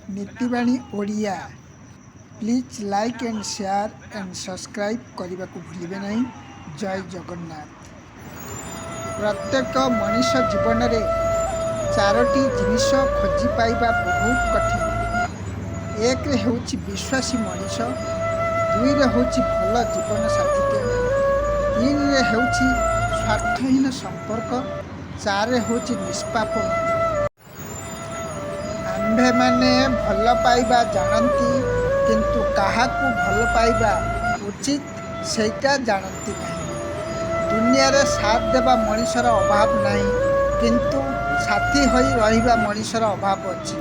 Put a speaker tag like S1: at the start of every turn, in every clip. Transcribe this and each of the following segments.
S1: Nitibani Odia. Please like and share and subscribe କରିବାକୁ ଭୁଲିବେ ନାହିଁ। ଜୟ ଜଗନ୍ନାଥ। ପ୍ରତ୍ୟେକ ମଣିଷ ଜୀବନରେ ଚାରୋଟି ଜିନିଷ ଖୋଜି ପାଇବା ବହୁତ କଠିନ। ଏକରେ ହେଉଛି ବିଶ୍ୱାସୀ ମଣିଷ, ଦୁଇରେ ହେଉଛି ଭଲ ଜୀବନ ସାଥୀଟେ, ତିନିରେ ହେଉଛି ସ୍ୱାର୍ଥହୀନ ସମ୍ପର୍କ, ଚାରିରେ ହେଉଛି ନିଷ୍ପାପ ମନ। ଆମ୍ଭେମାନେ ଭଲ ପାଇବା ଜାଣନ୍ତି, କିନ୍ତୁ କାହାକୁ ଭଲ ପାଇବା ଉଚିତ ସେଇଟା ଜାଣନ୍ତି ନାହିଁ। ଦୁନିଆରେ ସାଥ ଦେବା ମଣିଷର ଅଭାବ ନାହିଁ, କିନ୍ତୁ ସାଥୀ ହୋଇ ରହିବା ମଣିଷର ଅଭାବ ଅଛି।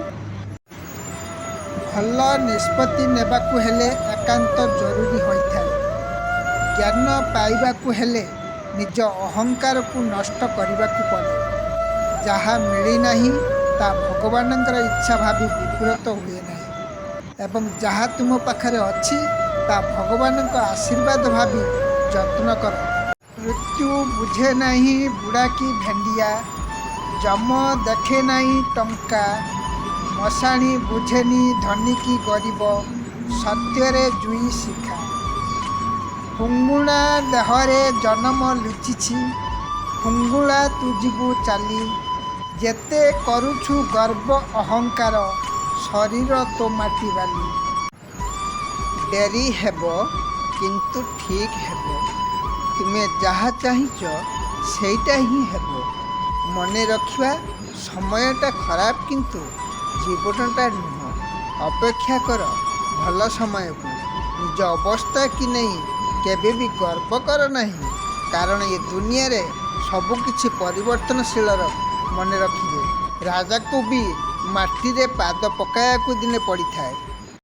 S1: ଭଲ ନିଷ୍ପତ୍ତି ନେବାକୁ ହେଲେ ଏକାନ୍ତ ଜରୁରୀ ହୋଇଥାଏ। ଜ୍ଞାନ ପାଇବାକୁ ହେଲେ ନିଜ ଅହଙ୍କାରକୁ ନଷ୍ଟ କରିବାକୁ ପଡ଼େ। ଯାହା ମିଳିନାହିଁ ତା ଭଗବାନଙ୍କର ଇଚ୍ଛା ଭାବି ବିବ୍ରତ ହୁଏ ନାହିଁ ଏବଂ ଯାହା ତୁମ ପାଖରେ ଅଛି ତା ଭଗବାନଙ୍କ ଆଶୀର୍ବାଦ ଭାବି ଯତ୍ନ କର। ମୃତ୍ୟୁ ବୁଝେ ନାହିଁ ବୁଢ଼ା କି ଭେଣ୍ଡିଆ, ଯମ ଦେଖେ ନାହିଁ ଟଙ୍କା, ମଶାଣି ବୁଝେନି ଧନୀ କି ଗରିବ, ସତ୍ୟରେ ଜୁଇ ଶିଖା। ଫୁଙ୍ଗୁଳା ଦେହରେ ଜନମ ଲୁଚିଛି, ଫୁଙ୍ଗୁଳା ତୁ ଯିବୁ ଚାଲି। ଯେତେ କରୁଛୁ ଗର୍ବ ଅହଙ୍କାର, ଶରୀର ତୋ ମାଟି ବାଲି। ଡେରି ହେବ, କିନ୍ତୁ ଠିକ୍ ହେବ। ତୁମେ ଯାହା ଚାହିଁଛ ସେଇଟା ହିଁ ହେବ। ମନେ ରଖିବା, ସମୟଟା ଖରାପ କିନ୍ତୁ ଜୀବନଟା ନୁହଁ। ଅପେକ୍ଷା କର ଭଲ ସମୟକୁ। ନିଜ ଅବସ୍ଥାକୁ ନେଇ କେବେ ବି ଗର୍ବ କର ନାହିଁ, କାରଣ ଏ ଦୁନିଆରେ ସବୁକିଛି ପରିବର୍ତ୍ତନଶୀଳ। ମନେ ରଖିବେ, ରାଜାକୁ ବି ମାଟିରେ ପାଦ ପକାଇବାକୁ ଦିନେ ପଡ଼ିଥାଏ।